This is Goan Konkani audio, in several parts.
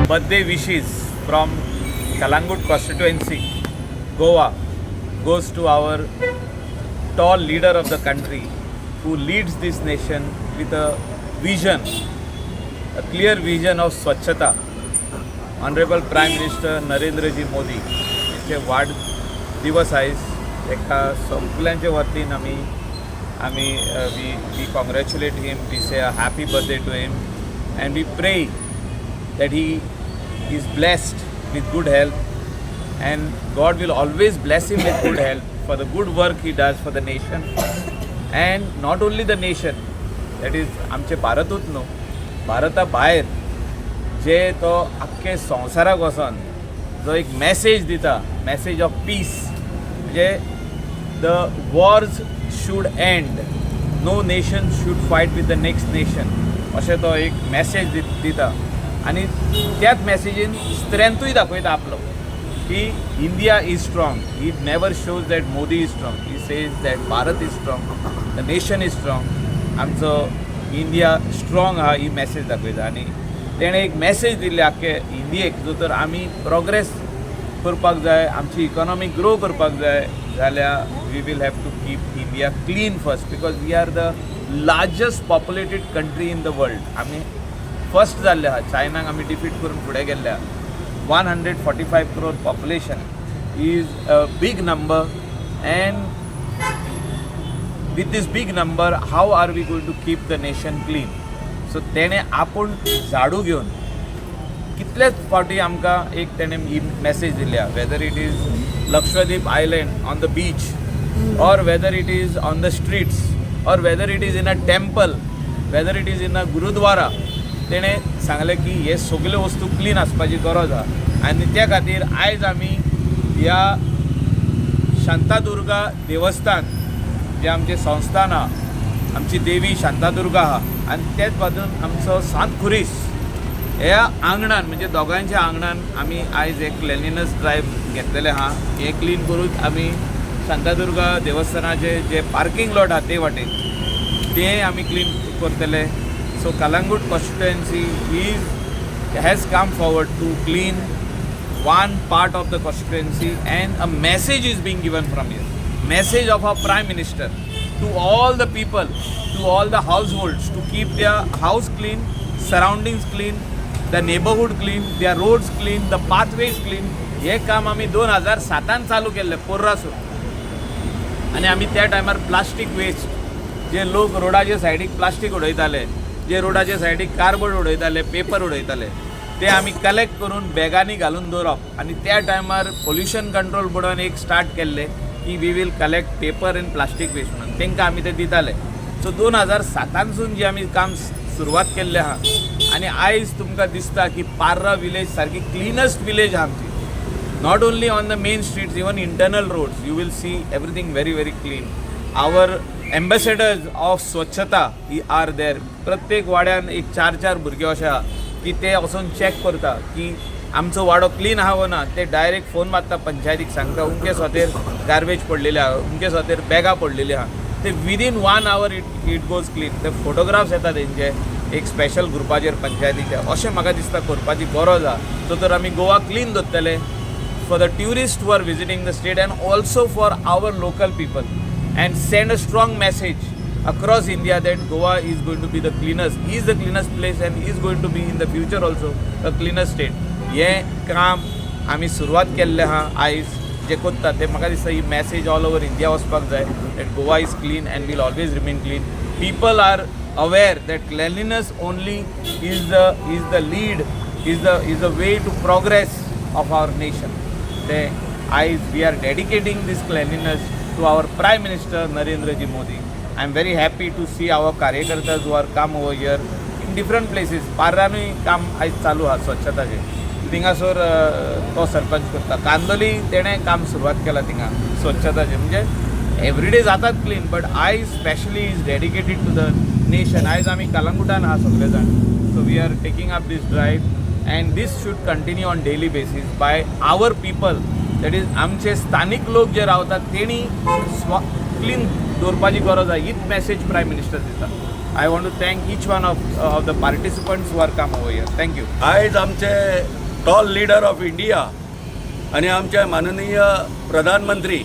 Birthday wishes from Calangute constituency, Goa, goes to our tall leader of the country who leads this nation with a vision, a clear vision of Swachhata. Honorable Prime Minister Narendra Ji Modi यांचे वाढदिवस आयज. एका सगल्यांच्या वतीन आमी we congratulate him, we say a happy birthday to him and we pray that he is blessed with good health and God will always bless him with good health for the good work he does for the nation, and not only the nation, that is आमचे भारतूच न्हू, भारता भायर जे तो आख्खे संवसाराक वचोन जो एक मॅसेज दिता, मॅसेज ऑफ पीस, म्हणजे the wars should end, no nation should fight with the next nation, अशें तो एक मॅसेज दिता आनी त्याच मॅसेजीन स्ट्रेंथूय दाखयता आपलो की India is strong. He never shows that Modi is strong, he says that Bharat is strong, the nation is strong. आमचो इंडिया स्ट्रॉंग आहा ही मॅसेज दाखयता आनी तेणें एक मॅसेज दिल्ली आख्खे इंडियेक, जो तर आमी प्रोग्रेस करपाक जाय, आमची इकॉनॉमी ग्रो करपाक जाय जाल्यार we will have to keep India clean first, because we are the largest populated country in the world. आमी फर्स्ट जाल्ले आहा, चायनाक आमी डिफीट करून फुडें गेल्ले आहा. 145 crore population is a big number, and with this big number, how are we going to keep the nation clean? So तेणें आपूण झाडू घेवन कितलेच फावटी आमकां एक तेणें ही मॅसेज दिल्या, whether it is Lakshadweep island on the beach or whether it is on the streets or whether it is in a temple, whether it is in a gurudwara, तेणें सांगलें की हे सगल्यो वस्तू क्लीन आसपाची गरज आहा. आनी त्या खातीर आयज आमी ह्या शांतादुर्गा देवस्थान, जें आमचें संस्थान आहा, आमची देवी शांतादुर्गा आहा आनी तेच बाजून आमचो सांत खुरीस, ह्या आंगणान, म्हणजे दोगांयच्या आंगणान आमी आयज एक क्लिनलीनस ड्रायव्ह घेतलेलें आहा. हें क्लीन करून आमी शांतादुर्गा देवस्थानाचे जे पार्किंग लॉट आहा ते वाटेन तें आमी क्लीन करतले. So Calangute constituency is has come forward to clean one part of the constituency, and a message is being given from here, message of our Prime Minister to all the people, to all the households, to keep their house clean, surroundings clean, the neighborhood clean, their roads clean, the pathways clean. हे काम आमी 2007न चालू केल्लें पोर्रासून आनी आमी त्या टायमार प्लास्टीक वेस्ट, जे लोक रोडाच्या सायडीक प्लास्टीक उडयताले, जे रोडाच्या सायडीक कार्डबोर्ड उडयताले, पेपर उडयताले, ते आमी कलेक्ट करून बॅगांनी घालून दवरप. आनी त्या टायमार पोल्युशन कंट्रोल बोर्डान एक स्टार्ट केल्लें की we will collect paper and plastic waste म्हणून, तांकां आमी ते दिताले. सो 2007नसून जी आमी काम सुरवात केल्लें आहा आनी आयज तुमकां दिसता की पार्रा विलेज सारकी क्लिनस्ट विलेज आहा आमची. Not only on the main streets, even internal roads, you will see everything very, very clean. Our ambassadors of Swachhata are there. प्रत्येक वाड्यान एक चार चार भुरगे अशे आहा की ते वचून चॅक करता की आमचो वाडो क्लीन आहा वो ना. ते डायरेक्ट फोन मारता पंचायतीक, सांगता उमके सोतेर गार्बेज पडलेली आहा, उमके सोतेर बॅगां पडलेली आहा. ते within one hour it goes clean. ते फोटोग्राफ्स येता तेंचे एक स्पेशल ग्रुपाचेर पंचायतीचे. अशें म्हाका दिसता करपाची गरज आहा, सो तर आमी गोवा क्लीन दवरतले for the tourists who are visiting the state and also for our local people, and send a strong message across India that Goa is going to be the cleanest, is the cleanest place and is going to be in the future also the cleanest state. हें काम आमी सुरवात केल्लें आहा. आयज जे करता ते म्हाका दिसता ही मॅसेज ऑल ओवर इंडिया वचपाक जाय that Goa is clean and will always remain clean. People are aware that cleanliness only is the lead, is the way to progress of our nation. ते आयज we are dedicating this cleanliness to our Prime Minister Narendra ji Modi. I am very happy to see our कार्यकर्ता who are come over here in different places. पार्रानूय काम आयज चालू आहा स्वच्छताचें. थिंगासर तो सरपंच करता, कांदोली तेणें काम सुरवात केला थिंगा स्वच्छताचें. म्हणजे एवरीडे जातात क्लीन, बट आयज specially is dedicated to the nation. आयज आमी कलंगुटान आहा सगळे जाण, so we are taking up this drive and this should continue on daily basis by our people, that is आमचे स्थानीक लोक जे रावतात तेणी क्लीन दवरपाची गरज आहा, हीच मॅसेज प्रायम मिनिस्टर दिता. I want to thank each one of the participants who are come over here. Thank you. आयज आमचे टॉल लिडर ऑफ इंडिया आनी आमचे माननीय प्रधानमंत्री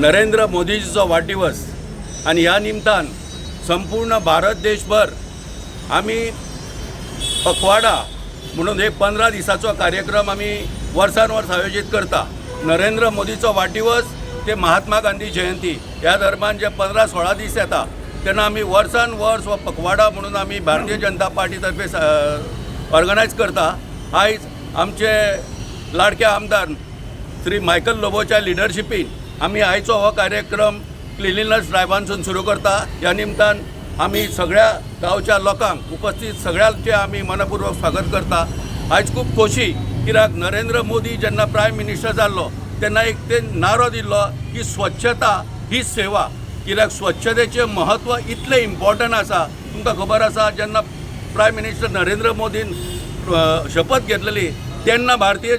नरेंद्र मोदीजीचो वाडदिवस आनी ह्या निमतान संपूर्ण भारत देशभर आमी पखवाडा म्हणून एक 15 दिसाचो कार्यक्रम आमी वर्सान वर्स आयोजीत करता. नरेंद्र मोदीचो वाडदिवस ते महात्मा गांधी जयंती ह्या दरम्यान जे 15-16 दीस येता तेन्ना आमी वर्सान वर्स हो पखवाडा म्हणून आमी भारतीय जनता पार्टी तर्फे ऑर्गनायज करता. आयज आमचे लाडके आमदार श्री मायकल लोबोच्या लिडरशिपीन आमी आयचो हो कार्यक्रम क्लिनलीनस ड्रायव्हानसून सुरू करता. ह्या निमतान आमी सगळ्या गांवच्या लोकांक उपस्थित सगळ्यांचे आमी मनपूर्वक स्वागत करता. आयज खूब खोशी कित्याक नरेंद्र मोदी जेन्ना प्रायम मिनिस्टर जाल्लो तेन्ना एक ते नारो दिल्लो की स्वच्छता ही सेवा, कित्याक स्वच्छतेचें म्हत्व इतलें इम्पॉर्टंट आसा. तुमकां खबर आसा जेन्ना प्रायम मिनिस्टर नरेंद्र मोदीन शपथ घेतलेली तेन्ना भारतीय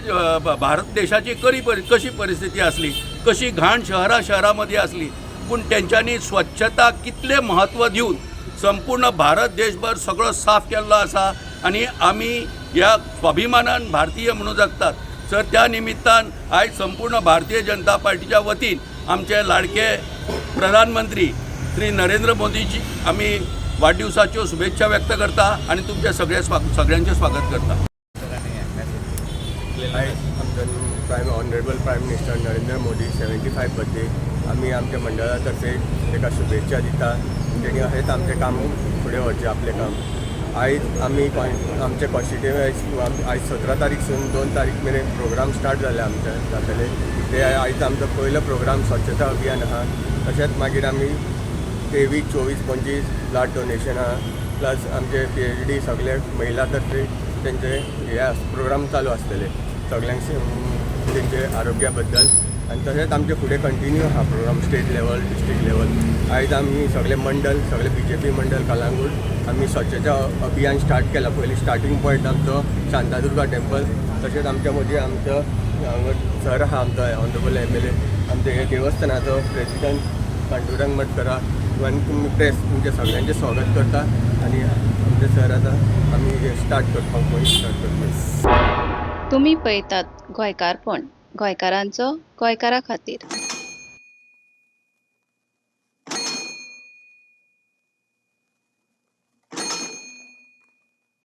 भारत देशाची करी कशी परिस्थिती आसली, कशी घाण शहरा शहरा मदीं आसली, पूण तेंच्यांनी स्वच्छता कितलें म्हत्व दिवन संपूर्ण भारत देशभर सगळो साफ केल्लो आसा आनी आमी ह्या स्वाभिमानान भारतीय म्हणून जगतात. सर त्या निमित्तान आयज संपूर्ण भारतीय जनता पार्टीच्या वतीन आमचे लाडके प्रधानमंत्री श्री नरेंद्र मोदीजी आमी वाडदिवसाच्यो शुभेच्छा व्यक्त करता आनी तुमचे सगळे सगळ्यांचें स्वागत करता. आयज आमचो prime honourable prime minister Narendra Modi 75 birthday. आमी आमच्या मंडळा तर्फे ताका शुभेच्छा दिता. तेणी अशेंच आमचें काम फुडें व्हरचें आपलें काम. आयज आमी आमचे कॉन्स्टिट्युएन्सी आयज 17 तारीखसून 2 तारीख मेरेन प्रोग्राम स्टार्ट जाले आमचे जातले ते. आयज आमचो पयलो प्रोग्राम स्वच्छता अभियान आहा. तशेंच मागीर आमी 23, 24, 25 ब्लड डोनेशन आहा. प्लस आमचे पीएचडी सगळे महिला तर्फे तेंचे हे प्रोग्राम चालू आसतले सगळ्यांक तेंचे आरोग्या बद्दल. आनी तशेंच आमचे फुडें कंटिन्यू आहा program state level, district level. आयज आमी सगळे मंडल, सगळे बीजेपी मंडल कलांगूट आमी स्वच्छता अभियान स्टार्ट केलां. पयलीं स्टार्टींग पॉयंट आमचो शांतादुर्गा टेम्पल. तशेंच आमच्या मदीं आमचो हांगा सर आहा, आमचो ऑनरेबल एमएलए, आमचे हे देवस्थानाचो प्रेसिडंट पांडुरंग मटकरा आनी तुमी प्रेस, तुमचे सगळ्यांचें स्वागत करता. आनी आमचे सर आतां आमी हे स्टार्ट करपाक मोहीम स्टार्ट करपाक. तुमी पळयतात गोंयकारपण, गोंयकारांचो गोंयकारा खातीर.